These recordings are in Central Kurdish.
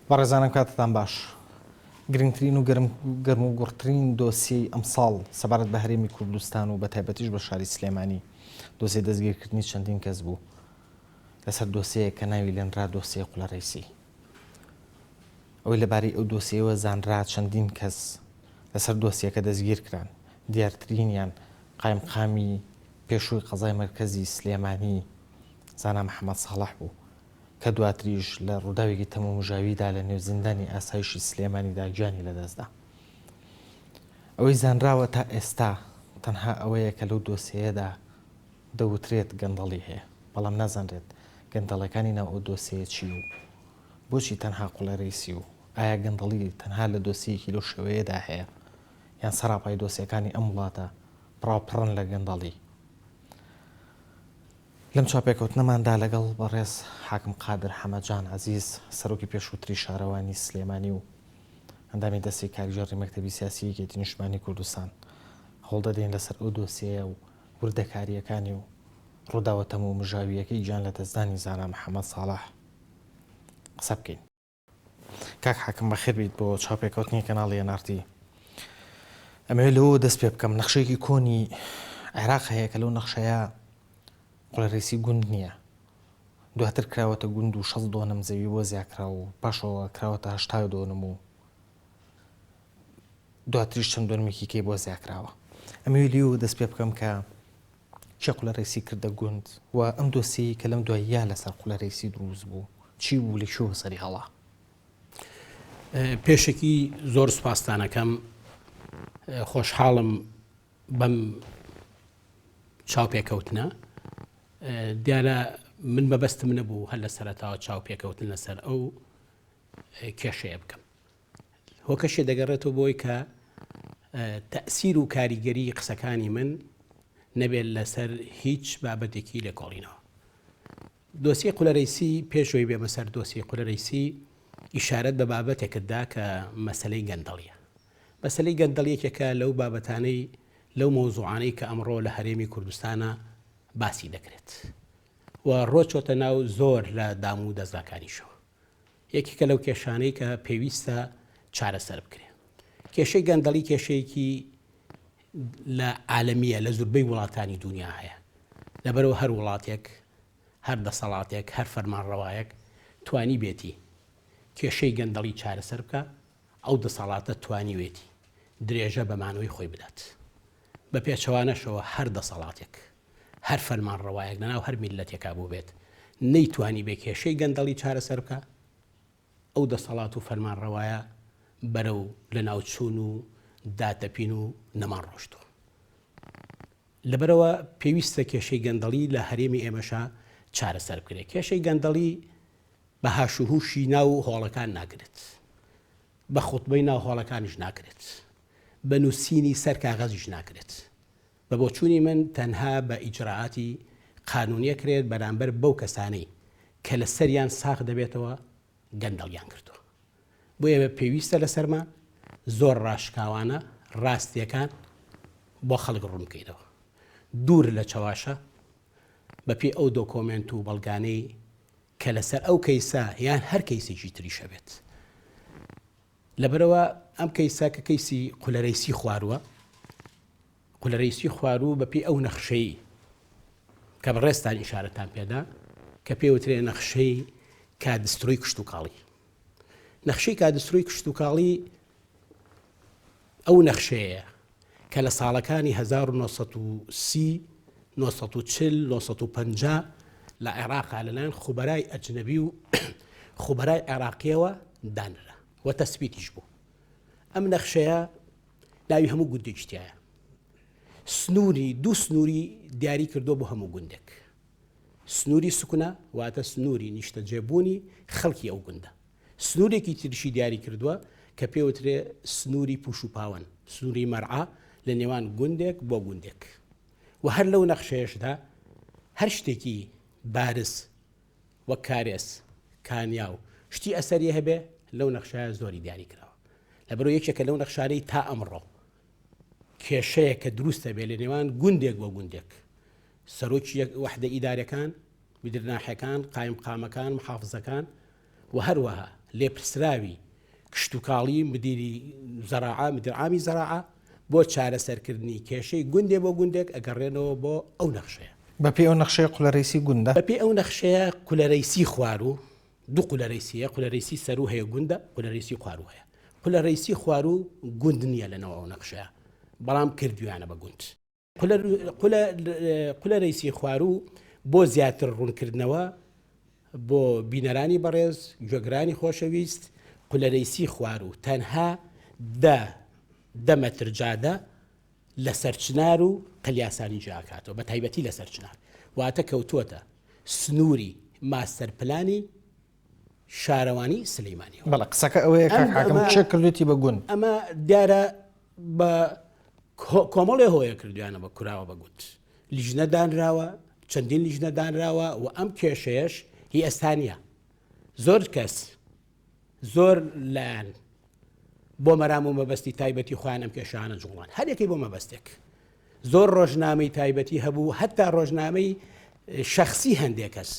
بەڕێزانم کاتتان باش. گرنگترین و گەرم و گوڕترین دۆسیەی ئەمساڵ سەبارەت بە هەرێمی کوردستان و بە تایبەتیش بە شاری سلێمانی دۆسیەی دەستگیرکردنی چەندین کەس بوو لەسەر دۆسیەیەک کە ناوی لێنرا دۆسیەی قولەڕیسی. ئەوەی لەبارەی ئەو دۆسیەیەوە زانرا چەندین کەس لەسەر دۆسیەکە دەستگیرکران، دیارترینیان قایمقامی پێشووی قەزای مەرکەزی سلێمانی زانا محەمەد ساڵح بوو کە دواتریش لە ڕووداوێکی تەمومژاویدا لە نێو زیندانی ئاسایشی سلێمانیدا گیانی لەدەستدا. ئەوەی زانراوە تا ئێستا تەنها ئەوەیە کە لەو دۆسیەیەدا دەوترێت گەندەڵی هەیە، بەڵام نازانرێت گەندەڵیەکانی ناو ئەو دۆسیەیە چییە و بۆچی تەنها قوڵەرەیسی و ئایا گەندەڵی تەنها لە دۆسیەیەکی لەو شێوەیەدا هەیە یان سەراپای دۆسیەکانی ئەم وڵاتە پڕاوپڕن لە گەندەڵی؟ لەم چاوپێکەوتنەماندا لەگەڵ بەڕێز حاکم قادر حەمەجان عەزیز سەرۆکی پێشووتری شارەوانی سلێمانی و ئەندامی دەستەی کارگێڕی مەکتەبی سیاسی یەکێتی نیشتمانی کوردستان هەوڵدەدەین لەسەر ئەو دۆسیەیە و وردەکارییەکانی و ڕووداوە تەمومژاوییەکەی گیانلەدەستدانی زانا محەمەد ساڵح قسە بکەین. کاک حاکم بەخێر بیت بۆ چاوپێکەوتنی کەناڵی NRT. ئەمەوێت لەوەوە دەست پێ بکەم نەخشەیەکی کۆنی عێراق هەیە کە لەو نەخشەیە قوڵەڕیسی گوند نییە دواتر کراوەتە گوند و 6 دۆنم زەوی بۆ زیاکرا و پاشەوە کراوەتە 80 دۆنم و دواتریش چەند دۆنمێکی کەی بۆ زیاکراوە ئەمەوێت لێوە دەست پێ بکەم کە کێ قولەرەیسی کردە گوند و ئەم دۆسیەی کە لەم دواییە لەسەر قولەرەیسی دروست بوو چی بوو لە کوێوە سەری هەڵا؟ پێشەکی زۆر سوپاستانەکەم خۆشحاڵم بەم چاوپێکەوتنە دیارە من مەبەستم نەبوو هەر لە سەرەتاوە چاوپێکەوتن لەسەر ئەو کێشەیە بکەم هۆکەشی دەگەڕێتەوە بۆی کە تەئسیر و کاریگەری قسەکانی من نەبێت لەسەر هیچ بابەتێکی لێکۆڵینەوە. دۆسیەی قولەرەیسی پێش ئەوەی بێمە سەر دۆسیەی قولەرەیسی ئیشارەت بە بابەتێکت دا کە مەسەلەی گەندەڵیە. مەسەلەی گەندەڵی یەکێکە لەو بابەتانەی لەو مەوزوعانەی کە ئەمڕۆ لە هەرێمی کوردستانە باسی دەکرێت و ڕۆچۆتە ناو زۆر لە دام و دەزگاکانیشەوە. یەکێکە لەو کێشانەی کە پێویستە چارەسەر بکرێ. کێشەی گەندەڵی کێشەیەکی لە عالەمیە لە زوربەی وڵاتانی دونیا هەیە. لەبەرئەوە هەر وڵاتێک، هەر دەسەڵاتێک، هەر فەرمانڕەوایەک توانیبێتی کێشەی گەندەڵی چارەسەر بکا، ئەو دەسەڵاتە توانیوێتی درێژە بە مانەوەی خۆی بدات. بە پێچەوانەشەوە هەر دەسەڵاتێک، هەر فەرمانڕەوایەک لەناو هەر میللەتێکا بووبێت نەیتوانیبێ کێشەی گەندەڵی چارەسەر بکا، ئەو دەسەڵات و فەرمانڕەوایە بەرەو لەناوچوون و داتەپین و نەمان ڕۆشتووە. لەبەرئەوە پێویستە کێشەی گەندەڵی لە هەرێمی ئێمەشا چارەسەر بکرێت. کێشەی گەندەڵی بە هاشوهوشی ناو هۆڵەکان ناکرێت، بە خوتبەی ناو هۆڵەکانیش ناکرێت، بە نووسینی سەر کاغەزیش ناکرێت. بە بۆچوونی من تەنها بە ئیجرائاتی قانونی ئەکرێت بەرامبەر بەو کەسانەی کە لە سەریان ساغ دەبێتەوە گەندەڵیان کردووە. بۆیە پێویستە لەسەرمان زۆر ڕاشکاوانە ڕاستیەکان بۆ خەڵک ڕوون بکەینەوە. دوور لە چەواشە بە پێی ئەو دۆکۆمێنت و بەڵگانەی کە لەسەر ئەو کەیسە یان هەر کەیسێکی تریش هەبێت. لەبەرئەوە ئەم کەیسە کە کەیسی قولەرەیسی خوارووە، قولەرەیسی خواروو بەپێی ئەو نەخشەی کە بەڕێزتان ئیشارەتان پێدا کە پێوترێ نەخشەی کادسترۆی کشتوکاڵی. نەخشەی کادسترۆی کشتوکاڵی ئەو نەخشەیە کە لە ساڵەکانی 1930، 940، 950 لە عێراقا لەلایەن خوبەرای ئەجنەبی و خوبەرای عێراقیەوە دانرا و تەسبیتیش بوو. ئەم نەخشەیە ناوی هەموو گوندێکی تایە. سنووری دوو سنووری دیاری کردووە بۆ هەموو گوندێک. سنووری سوکنە واتە سنووری نیشتەجێبوونی خەڵکی ئەو گوندە. سنوورێکی تریشی دیاری کردووە کە پێوترێ سنووری پوش و پاوەن، سنووری مەرعا لە نێوان گوندێک بۆ گوندێک. و هەر لەو نەخشەیەشدا هەر شتێکی بارز وەک کارێز، کانیاو، شتی ئەسەری هەبێ لەو نەخشەیە زۆری دیاری کراوە. لەبەرئەوە یەکێکە لەو نەخشانەی تا ئەمڕۆ کێشەیە کە دروست دەبێ لە نێوان گوندێک بۆ گوندێک. سەرۆکی یەک وەحدە ئیدارەکان، مدیر ناحیەکان، قایمقامەکان، محافزەکان و هەروەها. لێپرسراوی کشتوکاڵی، مدیری زەراعە، مدیر عامی زەراعە، بۆ چارەسەرکردنی کێشەی گوندێ بۆ گوندێک ئەگەڕێنەوە بۆ ئەو نەخشەیە. بەپێی ئەو نەخشەیە قولەرەیسی گوندە؟ بەپێی ئەو نەخشەیە قولەرەیسی خواروو، دوو قولەرەیسی هەیە، قولەرەیسی سەروو هەیە گوندە، قولەرەیسی خواروو هەیە. قولەرەیسی خواروو گوند نییە لەناو ئەو نەخشەیە، بەڵام کردوویانە بە گوند. قولەرەیسی خواروو بۆ زیاتر ڕوونکردنەوە بۆ بینەرانی بەڕێز، گوێگرانی خۆشەویست، قولەرەیسی خواروو تەنها دە دە مەتر جادە لە سەرچنار و قلیاسانی جیاکاتەوە بە تایبەتی لە سەرچنار واتە کەوتووەتە سنووری ماستەر پلانی شارەوانی سلەیمانیەوە. بەڵێ قسەکە ئەوەیە کاک حاکم کێ کردوێتی بە گوند؟ ئەمە دیارە بە کۆمەڵێ هۆیە کردویانە بە کوراوە بە گوند. لیژنە دانراوە، چەندین لیژنە دانراوە و ئەم کێشەیەش هی ئێستا نییە. زۆر کەس زۆر لایەن بۆ مەرام و مەبەستی تایبەتی خۆیان ئەم کێشانە جوڵان هەرێکی بۆ مەبەستێک زۆر ڕۆژنامەی تایبەتی هەبوو هەتا ڕۆژنامەی شخصی هەندێک کەس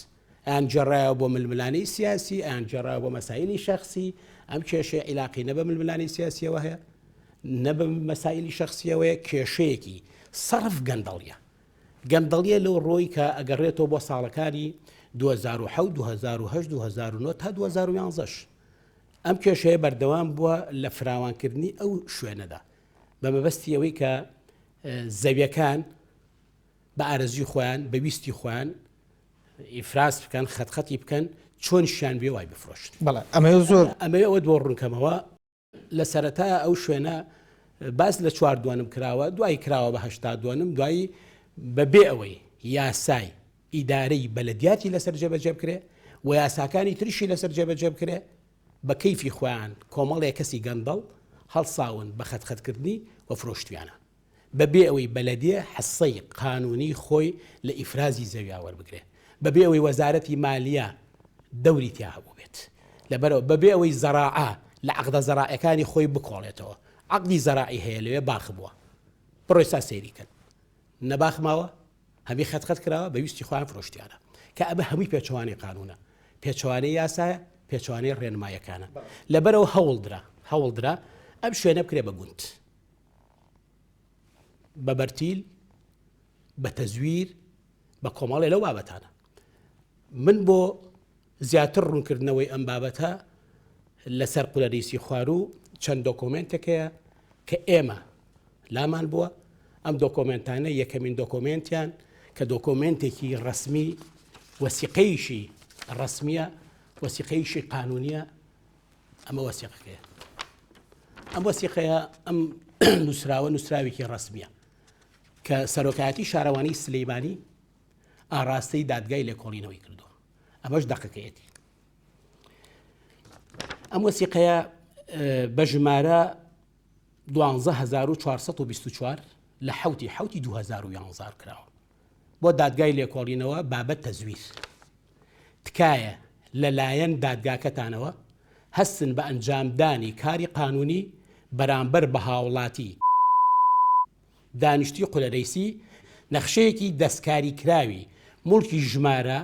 ئەیان گێڕایەوە بۆ ململانێی سیاسی، ئەیان گێڕایەوە بۆ مەسایلی شەخسی، ئەم کێشەیە عیلاقەی نە بە ململانێی سیاسیەوە هەیە، نە بە مەسایلی شەخسیەوەیە، کێشەیەکی سەرف گەندەڵیە. گەندەڵیە لەو ڕۆی کە ئەگەڕێتەوە بۆ ساڵەکانی 2007، 2008، 2009 تا 2011 ش. ئەم کێشەیە بەردەوام بووە لە فراوانکردنی ئەو شوێنەدا بە مەبەستی ئەوەی کە زەویەکان بە ئارەزوی خۆیان بە ویستی خۆیان ئیفراز بکەن خەت خەتی بکەن چۆنیشیان بێ وای بفرۆشن. بەڵێ ئەمەوێ زۆر. ئەمەوێ ئەوەت بۆ ڕوونکەمەوە لە سەرەتا ئەو شوێنە باس لە چوار دۆنم کراوە دوایی کراوە بە 80 دۆنم دوایی بە بێ ئەوەی یاسای ئیدارەی بەلەدیاتی لەسەر جێبەجێ بکرێ و یاساکانی تریشی لەسەر جێبەجێ بکرێ بە کەیفی خۆیان کۆمەڵێ کەسی گەندەڵ هەڵساون بە خەتخەتکردنی و فرۆشتویانە. بە بێ ئەوەی بەلەدیە حسەی قانونی خۆی لە ئیفرازی زەویا وەربگرێ، بە بێ ئەوەی وەزارەتی مالیە دەوری تیا هەبووبێت، لەبەرئەوە بە بێ ئەوەی زەراعە لە عەقدە زەراعیەکانی خۆی بکۆڵێتەوە، عەقدی زەراعی هەیە لەوێ باخ بووە، بڕۆ ئێستا سەیری کەن نە باخ ماوە، هەمی خەت خەت کراوە، بە ویستی خۆیان فرۆشتیانە، کە ئەمە هەمووی پێچەوانەی قانونە، پێچەوانەی یاسایە، پێچەوانەی ڕێنمایەکانە، لەبەرئەوە هەوڵدرا، هەوڵدرا ئەم شوێنە بکرێ بە گوند. بە بەرتیل، بە تەزویر، بە کۆمەڵێ لەو بابەتانە. من بۆ زیاتر ڕوونکردنەوەی ئەم بابەتە لەسەر قولەریسی خواروو چەند دۆکۆمێنتێک هەیە کە ئێمە لامان بووە، ئەم دۆکۆمێنتانە یەکەمین دۆکۆمێنتیان کە دۆکۆمێنتێکی ڕەسمی وەسیقەیەکی ڕەسمیە، وەسیقەیەکی قانونیە، ئەمە وەسیقەکەیە ئەم وەسیقەیە ئەم نووسراوە نووسراوێکی ڕەسمیە کە سەرۆکایەتی شارەوانی سلەیمانی ئاراستەی دادگای لێکۆڵینەوەی کردووە ئەمەش دەقەکەیەتی ئەم وەسیقەیە بە ژمارە 12424 لە حوتی حوتی 2011 کراوە بۆ دادگای لێکۆڵینەوە بابەت تەزویر تکایە لە لایەن دادگاکەتانەوە هەستن بە ئەنجامدانی کاری قانونی بەرامبەر بە هاوڵاتی دانیشتوی قولەرەیسی نەخشەیەکی دەستکاریکراوی موڵکی ژمارە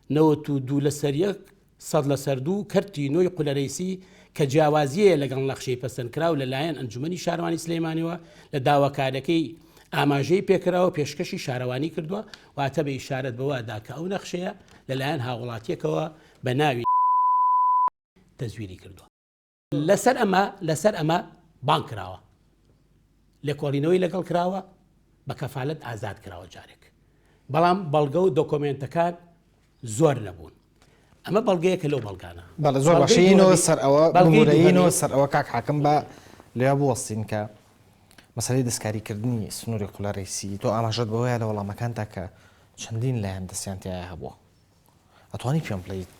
92 لەسەر یەک 100 لەسەر 2 کەرتی نۆی قولەرەیسی کە جیاوازییە لەگەڵ نەخشەی پەسەندکراو لەلایەن ئەنجومەنی شارەوانی سلێمانیەوە لە داواکاریەکەی ئاماژەی پێکراوە پێشکەشی شارەوانی کردووە، واتە بە ئیشارەت بەوە دا کە ئەو نەخشەیە لەلایەن هاووڵاتییەکەوە بە ناوی تەزویری کردووە. لەسەر ئەمە لەسەر ئەمە بانگ کراوە، لێکۆڵینەوەی لەگەڵ کراوە، بە کەفالەت ئازاد کراوە جارێک، بەڵام بەڵگە و دۆکۆمێنتەکان زۆر نەبوون. ئەمە بەڵگەیەکە لەو بەڵگانە. بەڵێ زۆر باشە یینەوە سەر ئەوە بمورە یینەوە سەر ئەوە کاک حاکم با لێ بوەستین کە مەسەلەی دەستکاریکردنی سنووری قولەڕیسی تۆ ئاماژەت بەوەیە لە وەڵامەکانتا کە چەندین لایەن دەستیان تیایا هەبووە ئەتوانی پێم بڵێیت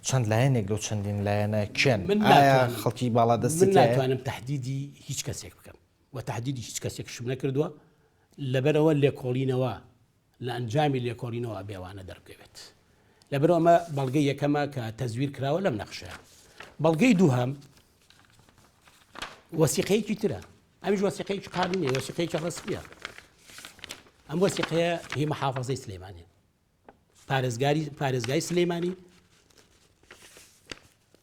چەند لایەنێک لەو چەندین لایەنە کێن من ئایا ناتوانم خەڵکی باڵادەستی من تیایە؟ ناتوانم تەحدیدی هیچ کەسێک بکەم و تەحدیدی هیچ کەسێکشم نەکردووە لەبەرئەوە لێکۆڵینەوە لە ئەنجامی لێکۆڵینەوە ئەبێ ئەوانە دەربکەوێت. لەبەرئەوە ئەمە بەڵگەی یەکەمە کە تەزویر کراوە لەم نەخشەیە. بەڵگەی دووهەم وەسیقەیەکی ترە، ئەمیش وەسیقەیەکی قانونیە، وەسیقەیەکی ڕەسمیە. ئەم وەسیقەیە هی محافظەی سلێمانیە، پارێزگاری پارێزگای سلێمانی.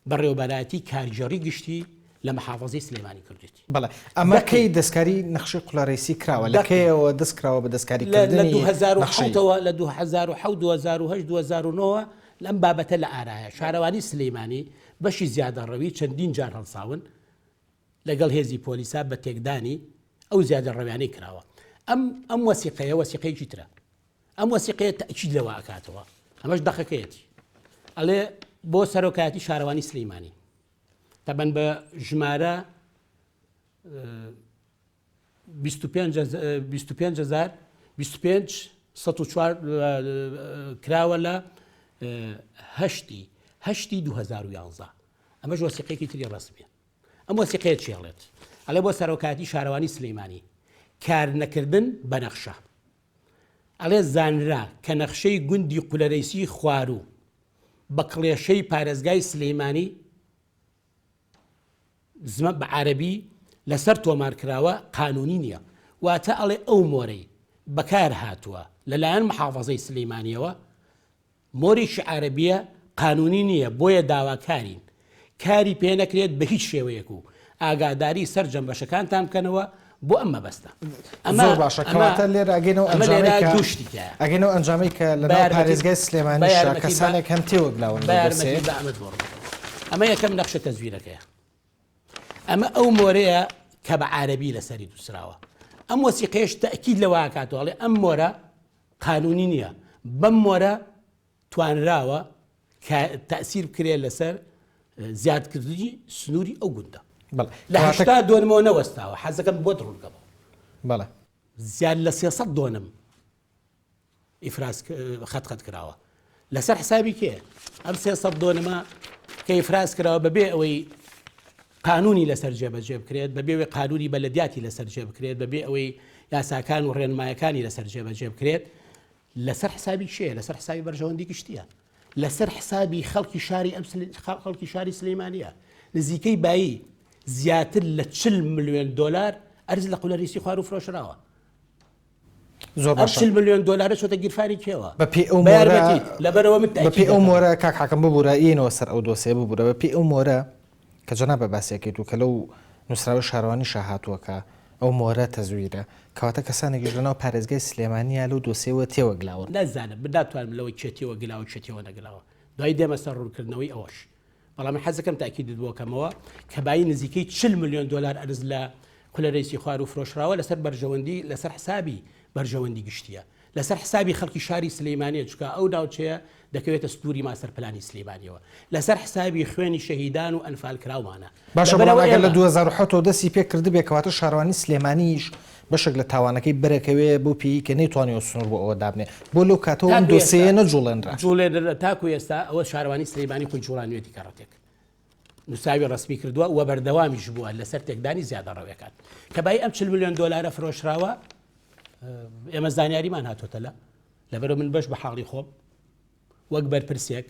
بەڕێوەبەرایەتی کارگێڕی گشتی لە محافەزەی سلێمانی کردوێتی. بەڵێ ئەمە کەی دەستکاری نەخشەی قولەڕیسی کراوە؟ لە کەیەوە دەست کراوە بە دەستکاری کردنی لە 2007 ەوە لە 2007 2008 2009 لەم بابەتە لە ئارایە. شارەوانی سلێمانی بەشی زیادەڕەوی چەندین جار هەڵساون لەگەڵ هێزی پۆلیسا بە تێکدانی ئەو زیادەڕەویانەی کراوە. ئەم ئەم وەسیقەیە وەسیقەیەکی ترە. ئەم وەسیقەیە تەئکید لەوە ئەکاتەوە، ئەمەش دەقەکەیەتی، ئەڵێ بۆ سەرۆکایەتی شارەوانی سلیمانی تەبەن بە ژمارە 25 25 کراوە لە هەشتی هەشتی 2011 ئەمەش وەسیقەیەکی تری ڕەسمیە ئەم وەسیقەیە چی ئەڵێت؟ ئەڵێ بۆ سەرۆکایەتی شارەوانی سلیمانی کار نەکردن بە نەخشە ئەڵێ زانرا کە نەخشەی گوندی قولەرەیسی خواروو بە کڵێشەی پارێزگای سلیمانی زمە بە عەرەبی لەسەر تۆمار کراوە قانونی نییە واتە ئەڵێ ئەو مۆرەی بەکار هاتووە لەلایەن محافەزەی سلیمانیەوە مۆرێکی عارەبیە قانونی نیە بۆیە داواکارین کاری پێ نەکرێت بە هیچ شێوەیەک و ئاگاداری سەرجەم بەشەکانتان بکەنەوە بۆ ئەم مەبەستە. ئەمە زۆر باشە کەواتە لێرە ئەگەینەوە ئەمە ئەنجامەی لێرە کە دوو شتی تیایە. ئەگەینەوە ئەنجامەی کە بە لەناو یارمەتی پارێزگای بە سلێمانیشا یارمەتی بە کەسانێک هەن تێوەگلاون بە لەو یارمەتی دۆسێیە. بە ئەمەت بۆ ڕوون بکەمەوە. ئەمە یەکەم نەخشە تەزویرەکەیە. ئەمە ئەو مۆرەیە کە بە عارەبی لەسەری نووسراوە. ئەم وەسیقەیەش تەئکید لەوە ئەکاتەوە ئەڵێ ئەم مۆرە قانونی نییە، بەم مۆرە توانراوە تەئسیر بکرێت لەسەر زیادکردنی سنووری ئەو گوندە. لە 80 دۆنمەوە نەوەستاوە، حەزەکەم بۆت ڕوون بکەمەوە. بەڵێ. زیاد لە 300 دۆنم ئیفراز خەت خەت کراوە. لەسەر حسابی کێ؟ ئەم 300 دۆنمە کە ئیفراز کراوە بەبێ ئەوەی قانونی لەسەر جێبەجێ بکرێت، بەبێ ئەوەی قانونی بەلەدیاتی لەسەر جێ بکرێت، بەبێ ئەوەی یاساکان و ڕێنمایەکانی لەسەر جێبەجێ بکرێت، لەسەر حسابی کێیە؟ لەسەر حسابی بەرژەوەندی گشتیە، لەسەر حسابی خەڵکی شاری ئەم خەڵکی شاری سلەیمانیە. نزیکەی بایی زیاتر لە 40 ملیۆن دۆلار ئەرز لە قولەریسی خوارو فرۆشراوە. زۆر ئەم باشە 40 ملیۆن دۆلارە چۆتە گیرفانی کێوە؟ بە پێی ئەو بە مۆرە یارمەتیت لەبەرەوە من بە پێی تەئکید ئەو دەکەمەوە. مۆرە کاک حاکم ببورە یەینەوە سەر ئەو دۆسێ ببورە بە پێی ئەو مۆرە کە جەنابت باسی ئەکەیت و کە لەو نووسراوەی شارەوانیشا هاتووە کە ئەو مۆرە تەزویرە کەواتە کەسانێکیش لەناو پارێزگای سلێمانیا لەو دۆسێوە تێوەگلاون. نازانم من ناتوانم لەوەی کێ تێوە گلاوە کێ تێوە نەگلاوە دوایی دێمە سەر ڕوونکردنەوەی ئەوەش بەڵام من حەزەکەم تاکیدت بۆ کەمەوە کە بایی نزیکەی 40 ملیۆن دۆلار ئەرز لە قولەرەیسی خوار و فرۆشراوە لەسەر بەرژەوەندی لەسەر حسابی بەرژەوەندی گشتیە لەسەر حسابی خەڵکی شاری سلیمانیە چونکە ئەو ناوچەیە دەکەوێتە سنووری ماستەر پلانی سلیمانیەوە لەسەر حسابی خوێنی شەهیدان و ئەنفالکراومانە باشە بەڵام لەبەرئەوە ئەگەر لە ئێمە 2007 ەوە دەستی پێ کردبێ کەواتە شارەوانی سلێمانیش بەشێک لە تاوانەکەی بەرەکەوێ بەو پێیەی کە نەیتوانیوە سنوور بۆ ئەوە دابنێ بۆ لەو کاتەوە ئەم تاکو ئێستا دۆسێیە نەجوڵێنرا؟ جوڵێنرا تاکو ئێستا ئەوە شارەوانی سلیمانی خۆی جوڵانوێتی کەڕەتێک نووسراوی ڕەسمی کردووە و بەردەوامیش بووە لەسەر تێکدانی زیادەڕەویەکان کە بای ئەم 40 ملیۆن دۆلارە فرۆشراوە ئێمە زانیاریمان هاتۆتە لە لەبەرو من بەش بە حاڵی خۆم وەک بەرپرسێک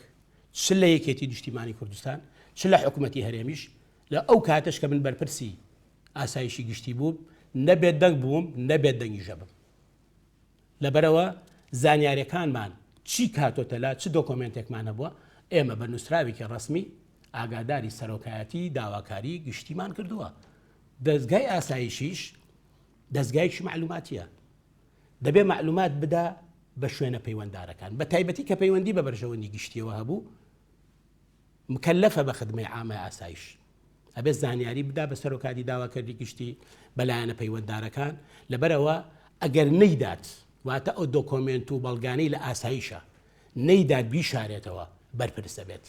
چ لە یەکێتی نیشتیمانی کوردستان چ لە حکوومەتی هەرێمیش لە ئەو کاتەش کە من بەرپرسی ئاسایشی گشتی بووم نەبێت دەنگ بووم نەبێت دەنگی ژەبم لەبەرئەوە زانیاریەکانمان چی کاتۆتە لا چ دۆکۆمێنتێکمان هەبووە ئێمە بە نووسراوێکی ڕەسمی ئاگاداری سەرۆکایەتی داواکاری گشتیمان کردووە. دەزگای ئاسایشیش دەزگایەکی مەعلوماتیە دەبێ مەعلومات بدا بە شوێنە پەیوەندارەکان بە تایبەتی کە پەیوەندی بە بەرژەوەندی گشتیەوە هەبوو مکەلەفە بە خدمەی عامەی ئاسایش ئەبێت زانیاری بدا بە سەرۆکاتی داواکردی گشتی بە لایەنە پەیوەنددارەکان لەبەرەوە ئەگەر نەیدات واتە ئەو دۆکۆمێنت و بەڵگانەی لە ئاسایشە نەیدات بیشارێتەوە بەرپرسە بێت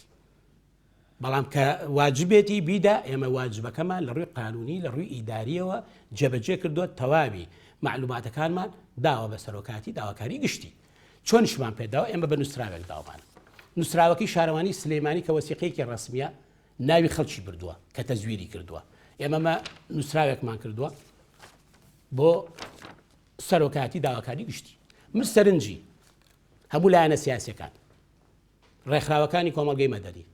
بەڵام کە واجبێتی بیدا ئێمە واجبەکەمان لە ڕووی قانونی لە ڕووی ئیداریەوە جێبەجێ کردووە تەواوی معلوماتەکانمان داوە بە سەرۆکاتی داواکاری گشتی چۆنیشمان پێداوە ئێمە بە نووسراوێک داومان نووسراوەکەی شارەوانی سلەیمانی کە وەسیقەیەکی ڕسمیە ناوی خەڵکی بردووە کە تەزویری کردووە ئێمەمە نووسراوێکمان کردووە بۆ سەرۆکاتی داواکاری گشتی من سەرنجی هەموو لایەنە سیاسەکان ڕێکخراوەکانی کۆمەڵگەی مەدەنی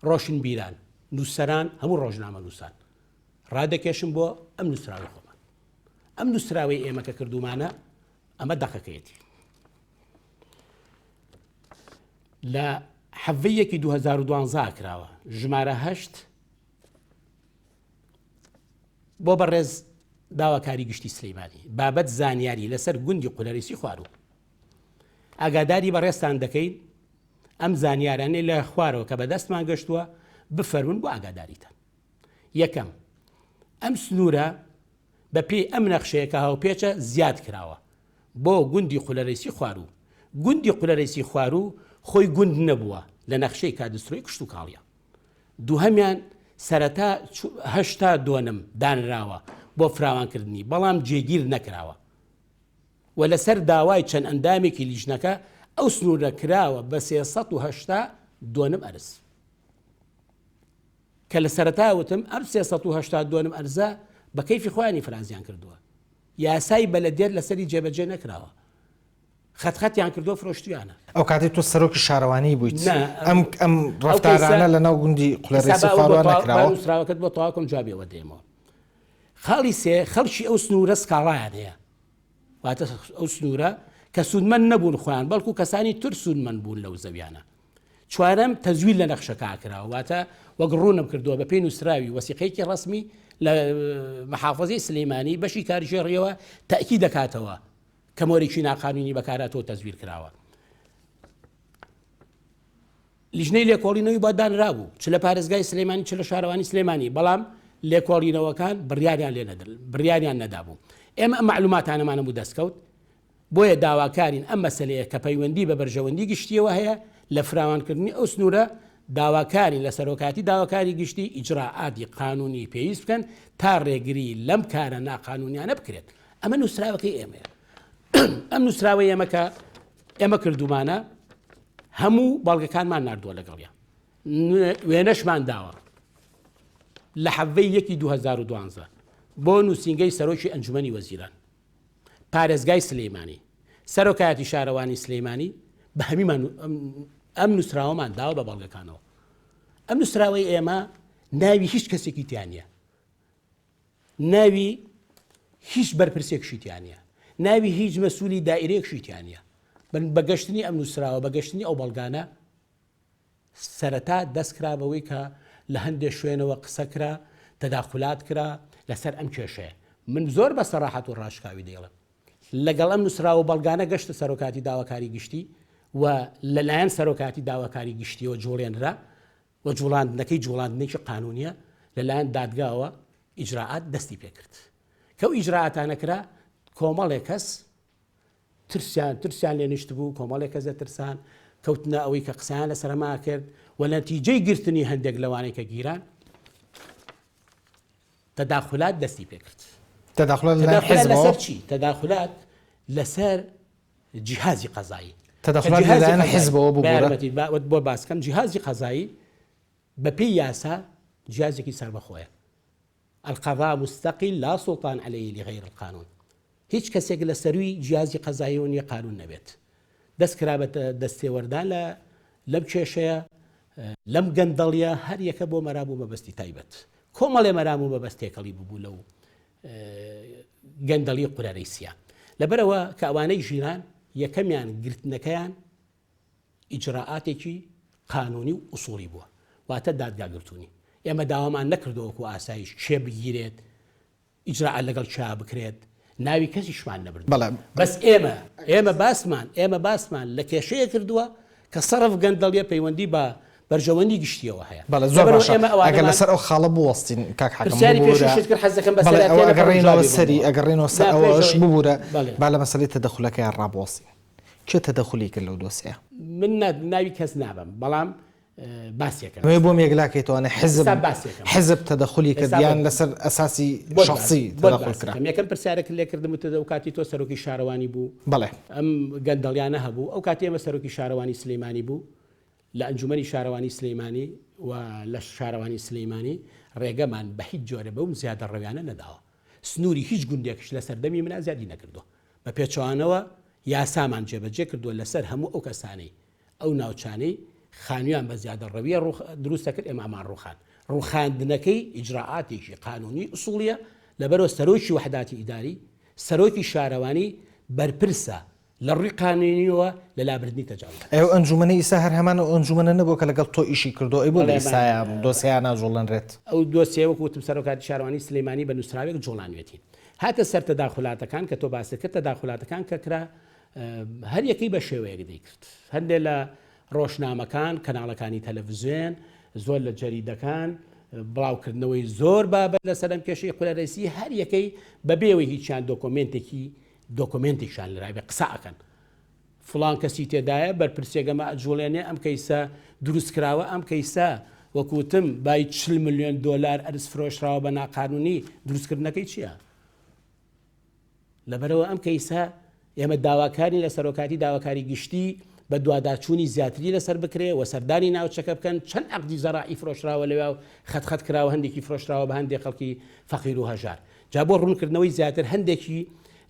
ڕۆشنبیران نووسەران هەموو ڕۆژنامە نووسان ڕادەکێشم بۆ ئەم نووسراوی خۆمان ئەم نووسراوەی ئێمە کە کردومانە ئەمە دەقەکەیەتی لە حەڤەی یەکی 2012 کراوە ژمارە هەشت بۆ بەڕێز داواکاری گشتی سلیمانی بابەت زانیاری لەسەر گوندی قولەریسی خواروو ئاگاداری بەڕێزتان دەکەین ئەم زانیارانەی لە خوارەوە کە بەدەستمان گەشتووە بفەرمون بۆ ئاگاداریتان یەکەم ئەم سنوورە بە پێی ئەم نەخشەیە کە هاوپێچە زیاد کراوە بۆ گوندی قولەرەیسی خواروو. گوندی قولەرەیسی خواروو خۆی گوند نەبووە لە نەخشەی کادسترۆی کشتوکاڵیە. دووهەمیان سەرەتا 80 دۆنم دانراوە بۆ فراوانکردنی بەڵام جێگیر نەکراوە و لەسەر داوای چەند ئەندامێکی لیژنەکە ئەو سنوورە کراوە بە 380 دۆنم ئەرز. کە لە سەرەتا وتم ئەم 380 دۆنم ئەرزە بە کەیفی خۆیانی فرازیان کردووە. یاسای بەلەدیەت لەسەری جێبەجێ نەکراوە. خەت خەتیان کردووە فرۆشتویانە. ئەو کاتەی تۆ سەرۆکی شارەوانی بوویت ئەم ئەم ڕەفتارانە لە ناو گوندی قولەڕیسی خواروە نەکراوە؟ با نووسراوەکەت بۆ تەواو کەم جوابی ئەوە دێمەوە. خاڵی سێ خەڵکی ئەو سنوورە سکاڵایان هەیە. واتە ئەو سنوورە کە سوودمەند نەبوون خۆیان بەڵکو کەسانی تر سوودمەند بوون لەو زەویانە. چوارەم، تەزویر لە نەخشەکە کراوە، واتە وەک ڕوونم کردووە بەپێی نووسراوی وەسیقەیەکی ڕەسمی لە محافەزەی سلێمانی بەشی کارگێڕیەوە تەئکید دەکاتەوە کە مۆرێکی ناقانونی بەکارهاتووە و تەزویر کراوە. لیژنەی لێکۆڵینەوەی بۆ دانرابوو چ لە پارێزگای سلێمانی چ لە شارەوانی سلێمانی بەڵام لێکۆڵینەوەکان بڕیاریان لێ نەدر بڕیاریان نەدابوو ئێمە ئەم مەعلوماتانەمانە بوو دەستکەوت بۆیە داواکارین ئەم مەسەلەیە کە پەیوەندی بە بەرژەوەندی گشتییەوە هەیە لە فراوانکردنی ئەو سنوورە، داواکارین لە سەرۆکایەتی داواکاری گشتی ئیجرائاتی قانونی پێویست بکەن تا ڕێگری لەم کارە ناقانونیانە بکرێت. ئەمە نووسراوەکەی ئێمەیە. ئەم نووسراوەی ئێمە کە ئێمە کردوومانە هەموو بەڵگەکانمان ناردووە لەگەڵیان. وێنەشمان داوە لە حەڤەی یەکی 2012 بۆ نووسینگەی سەرۆکی ئەنجومەنی وەزیران. پارێزگای سلیمانی، سەرۆکایەتی شارەوانی سلیمانی بە هەمیمان ئەم نووسراوەمان داوە بە بەڵگەکانەوە. ئەم نووسراوەی ئێمە ناوی هیچ کەسێکی تیا نییە، ناوی هیچ بەرپرسێکشی تیا نییە، ناوی هیچ مەسوولی دائیرەیەکشی تیا نییە. بە گەشتنی ئەم نووسراوە، بە گەشتنی ئەو بەڵگانە سەرەتا دەست کرا بەوەی کە لە هەندێ شوێنەوە قسە کرا، تەداخولات کرا لەسەر ئەم کێشەیە. من زۆر بە سەراحەت و ڕاشکاوی دەیڵێم. لەگەڵ ئەم نووسراو و بەڵگانە گەشتە سەرۆکایەتی داواکاری گشتی و لە لایەن سەرۆکایەتی داواکاری گشتیەوە جوڵێنرا و جوڵاندنەکەی جوڵاندنێکی قانونیە لە لایەن دادگاوە ئیجرائات دەستی پێکرد. کە ئەو ئیجرائاتانە کرا کۆمەڵێک کەس ترسیان ترسیان لێ نیشتبوو، کۆمەڵێک کەس دەترسان، کەوتنە ئەوەی کە قسەیان لەسەر ئەمە کرد و نەتیجەی گرتنی هەندێک لەوانەی کە گیران تەداخولات دەستی پێکرد. تەداخولات لەلایەن تەداخولات حیزبەوە؟ لەسەر چی؟ تەداخولات لەسەر جیهازی قەزایی. کە تەداخولات جیهازی لەلایەن قەزایی حیزبەوە بە ببورە. یارمەتی با بۆ باس کەم جیهازی قەزایی بەپێی یاسا جیهازێکی سەربەخۆیە. القضاء مستقل لا سلطان علیه لغیر القانون هیچ کەسێک لە سەرووی جیازی قەزاییەوە نییە قانون نەبێت. دەست کرا بە دەستێوەردان لە لەم کێشەیە، لەم گەندەڵیە، هەر یەکە بۆ مەرام و مەبەستی تایبەت. کۆمەڵێ مەرام و مەبەست تێکەڵی ببوو لەو گەندەڵی قورەرەیسیە. لەبەرئەوە کە ئەوانەی ژیران یەکەمیان گرتنەکەیان ئیجرائاتێکی قانونی و ئوسوڵی بووە واتە دادگا گرتوونی ئێمە داوامان نەکردووە وەکو ئاسایش کێ بگیرێت ئیجرائات لەگەڵ کیا بکرێت ناوی کەسیشمان نەبردووە بەڵێ بەس ئێمە ئێمە باسمان ئێمە باسمان لە کێشەیە کردووە کە سەرف گەندەڵیە پەیوەندی بە بەرژەوەندی گشتیەوە هەیە بەڵێ زۆر لەبەرئەوە باشە ئێمە ئەگەر ئەوانەمان لەسەر ئەو خاڵە بوەستین کاک حاکم پرسیاری ببورە پێشووشت کرد حەز دەکەم بەڵێ بەسەریا ئەوە تێنەپەڕم ئەگەڕێینەوە جوابی سەری بەمەوە ئەگەڕێینەوە سەر نا ئەوەش پێش ئەوەی ببورە بەڵێ با لە مەسەلەی تەدەخولەکەیان ڕابوەستین کێ تەدەخولی کرد لەو دۆسێیە؟ من ناوی کەس نابەم بەڵام باسیەکەم ئەمەوێ بۆم یەکلاکەیتەوە حزب ئێستا باسیەکەم حزب تەدەخولی کرد ئێستا یان بۆت لەسەر ئەساسی بۆت باس شەخسی بۆت تەدەخول کرا؟ باسەکەم یەکەم پرسیارێکت لێ کردم وتت ئەو کاتی تۆ سەرۆکی شارەوانی بوو بەڵێ. ئەم گەندەڵیانە هەبوو ئەو کاتی ئێمە سەرۆکی شارەوانی سلیمانی بوو لە ئەنجومەنی شارەوانی سلیمانی و لە شارەوانی سلیمانی ڕێگەمان بە هیچ جۆرە بەو زیادەڕەویانە نەداوە سنووری هیچ گوندێکش لە سەردەمی منا زیادی نەکردووە بە پێچەوانەوە یاسامان جێبەجێ کردووە لەسەر هەموو ئەو کەسانەی ئەو ناوچانەی خانوویان بە زیادەڕەویە دروست دەکرد ئێمەمان ڕووخان. ڕووخاندنەکەی ئیجرائاتێکی قانوونی ئوسوڵیە، لەبەرئەوە سەرۆکی وەحداتی ئیداری، سەرۆکی شارەوانی بەرپرسە. لە ڕووی قانونیەوە لە لابردنی تەجاوز. ئەی ئەو ئەنجومەنەی ئیستا هەر هەمان ئەو ئەنجومەنە نەبووە کە لەگەڵ تۆ ئیشی کردووە ئەی بۆ لە ئیستایا دۆسێیە ناجوڵێنرێت؟ ئەو دۆسیەیە وەکو وتم سەرۆکاتی شارەوانی سلیمانی بە نووسراوێک جوڵانوێتی. هاتە سەر تەداخولاتەکان کە تۆ باست کرد تەداخولاتەکان کە کرا هەر یەکەی بە شێوەیەک دەیکرد. هەندێ لە ڕۆژنامەکان، کەناڵەکانی تەلەڤزیۆن، زۆر لە جەریدەکان، بڵاوکردنەوەی زۆر بابەت لەسەر ئەم کێشەی قولەرەیسی هەر یەکەی بەبێ ئەوەی هیچیان دۆکۆمێنتێکی دۆکۆمێنتێکیان لەرابێ قسە ئەکەن فڵان کەسی تێدایە بەرپرسێک ئەمە ئەجوڵێنێ ئەم کەیسە دروست کراوە ئەم کەیسە وەک وتم بای 40 ملیۆن دۆلار ئەرز فرۆشراوە بە ناقانونی دروستکردنەکەی چییە؟ لەبەرئەوە ئەم کەیسە ئێمە داواکارین لە سەرۆکاتی داواکاری گشتی بە دواداچوونی زیاتری لەسەر بکرێ و سەردانی ناوچەکە بکەن چەند عەقدی زەراعی فرۆشراوە لەوێ و خەت خەت کراوە هەندێکی فرۆشراوە بە هەندێک خەڵکی فەقیر و هەژار جا بۆ ڕوونکردنەوەی زیاتر هەندێکی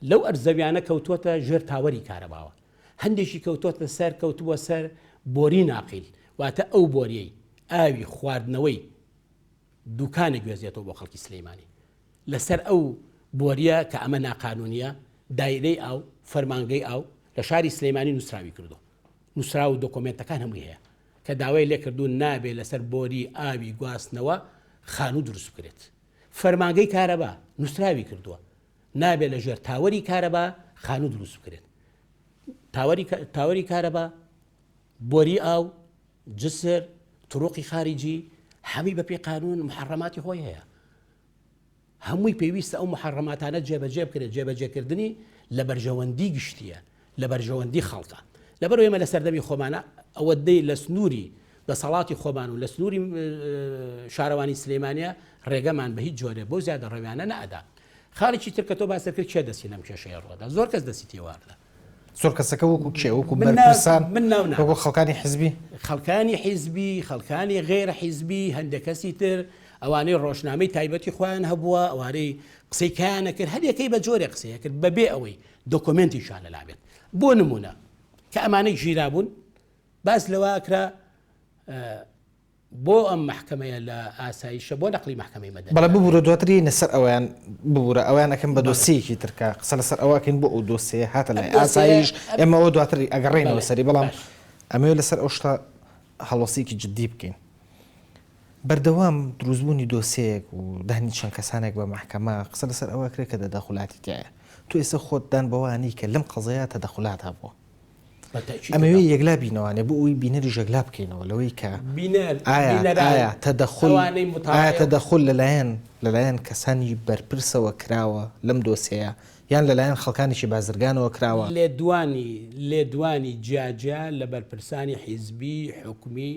لەو ئەرزەویانە کەوتووەتە ژێر تاوەری کارەباوە هەندێکی کەوتووەتە سەر کەوتبووە سەر بۆری ناقیل واتە ئەو بۆریەی ئاوی خواردنەوەی دوکانە گوێزێتەوە بۆ خەڵکی سلیمانی لەسەر ئەو بۆریە کە ئەمە ناقانونیە دایرەی ئاو فەرمانگەی ئاو لە شاری سلیمانی نوسراوی کردوە نوسراو و دۆکۆمێنتەکان هەمووی هەیە کە داوای لێکردوون نابێ لەسەر بۆری ئاوی گواستنەوە خانوو دروست بکرێت فەرمانگەی کارەبا نوسراوی کردووە نابێ لە ژێر تاوەری کارەبا خانوو دروست بکرێت تاوەری تاوەری کارەبا بۆری ئاو جسر طرقی خارجی هەمووی بەپێی قانون محرماتی خۆی هەیە هەمووی پێویستە ئەو محرماتانە جێبەجێ بکرێت جێبەجێکردنی لە بەرژەوەندی گشتیە لە بەرژەوەندی خەڵکە لەبەر ئێمە لە سەردەمی خۆمانە ئەوە دەی لە سنووری دەسەڵاتی خۆمان و لە سنووری شارەوانی سلێمانە ڕێگەمان بە هیچ جۆرێ بۆ زیادە ڕەویانە نەئەدا خاڵێکی تر کە تۆ باست کرد کێ دەستی لەم کێشەیە ڕۆدا زۆر کەس دەستی تێواردا زۆر کەسەکە وەکو کێ؟ وەکو بەرپرسان؟ وەکو خەڵکانی حیزبی؟ خەڵکانی حیزبی، خەڵکانی غەیرە حیزبی، هەندێک کەسی تر، ئەوانەی ڕۆژنامەی تایبەتی خۆیان هەبووە، ئەوانەی قسەی کایان ئەکرد، هەر یەکەی بە جۆرێک قسەی ئەکرد بەبێ ئەوەی دۆکۆمێنتیشیان لەلا بێت. بۆ نموونە کە ئەمانە گیرابوون، باس لەوە ئەکرا بۆ ئەم مەحکەمەیە لە ئاسایشە بۆ نەقلی مەحکەمەی مەدەنی بەڵێ ببورە دواتر یەینە سەر ئەوەیان ببورە ئەوەیان ئەکەم بە دۆسیەیەکی تر کە قسە لەسەر ئەوە ئەکەین بۆ ئەو دۆسیەیە هاتە لای ئاسایش ئێمە ئەوە دواتر ئەگەڕێینەوە سەری بەڵام ئەمەوێ لەسەر ئەو شتە هەڵوەستەیەکی جدی بکەین بەردەوام دروستبوونی دۆسیەیەک و دانی چەند کەسانێک بە مەحکەمە قسە لەسەر ئەوە کرێت کە تەدەخولاتی تیایە تۆ ئێستا خۆت دان بەوە نی کە لەم قەزەیە تەدەخولات هەبووە ئەمەوێ یەکلا بینەوانێ بۆ ئەوەی بینەریش یەکلا بکەینەوە لەوەی کە ئایا تەدەخول ئایا تەدەخول لەلایەن لەلایەن کەسانی بەرپرسەوە کراوە لەم دۆسێیە یان لەلایەن خەڵکانێکی بازرگانەوە کراوە؟ لێدوانی لێدوانی جیاجیا لە بەرپرسانی حیزبی، حکومی،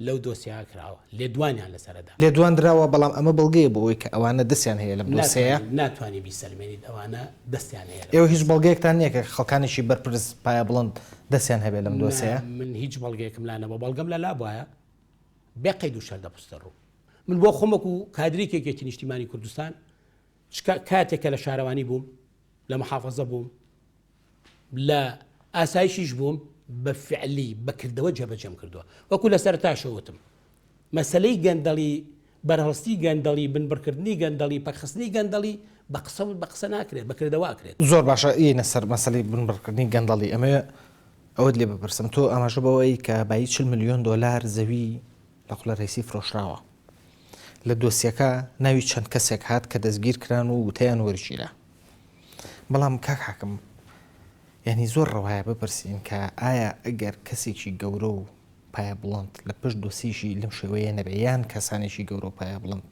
لەو دۆسیە کراوە لێدوانیان لەسەرە دا. لێدوان دراوە، بەڵام ئەمە بەڵگەیە بۆ ئەوەی کە ئەوانە دەستیان هەیە لەم دۆسێیە؟ ناتوانی بیسەلمێنیت ئەوانە دەستیان هەیە لەم ئێوە هیچ بەڵگەیەکتان نییە کە خەڵکانێکی بەرپرس پایەبڵند دەستیان هەبێ لەم دۆسێیە؟ نا من هیچ بەڵگەیەکم لا نەبووە، بەڵگەم لە لا بوایە بێ قەید و شەرت دەپستە ڕوو. من بۆ خۆم وەکوو کادرێکی یەکێتی نیشتیمانی کوردستان چ کاتێک کە لە شارەوانی بووم، لە محافەزە بووم، لە ئاسایشیش بووم بە فعلی بە کردەوە جێبەجێم کردووە وەکو لە سەرتاشەوە وتم مەسەلەی گەندەڵی بەرهەڵستی گەندەڵی بنبڕکردنی گەندەڵی پەکخستنی گەندەڵی بە قسە بە قسە ناکرێت بە کردەوە ئەکرێت. زۆر باشە یەینە سەر مەسەلەی بنبڕکردنی گەندەڵی ئەمەوێ ئەوەت لێ بپرسم تۆ ئاماژە بەوە ئەی کە بایی 40 ملیۆن دۆلار زەوی لە قولە رەیسی فرۆشراوە لە دۆسیەکە ناوی چەند کەسێک هات کە دەستگیر کران و وتەیان وەرگیرا بەڵام کاک حاکم یانی زۆر ڕەوایە بپرسین کە ئایا ئەگەر کەسێکی گەورە و پایە بڵند لە پشت دۆسیشی لەم شێوەیە نەبێ یان کەسانێکی گەورە و پایە بڵند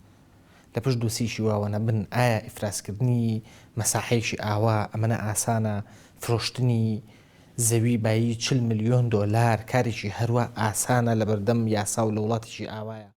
لە پشت دۆسیشی واوە نەبن ئایا ئیفرازکردنی مەساحەیەکی ئاوا ئەمەنە ئاسانە فرۆشتنی زەوی بایی 40 ملیۆن دۆلار کارێکی هەروا ئاسانە لەبەردەم یاسا و لە وڵاتێکی ئاوایە؟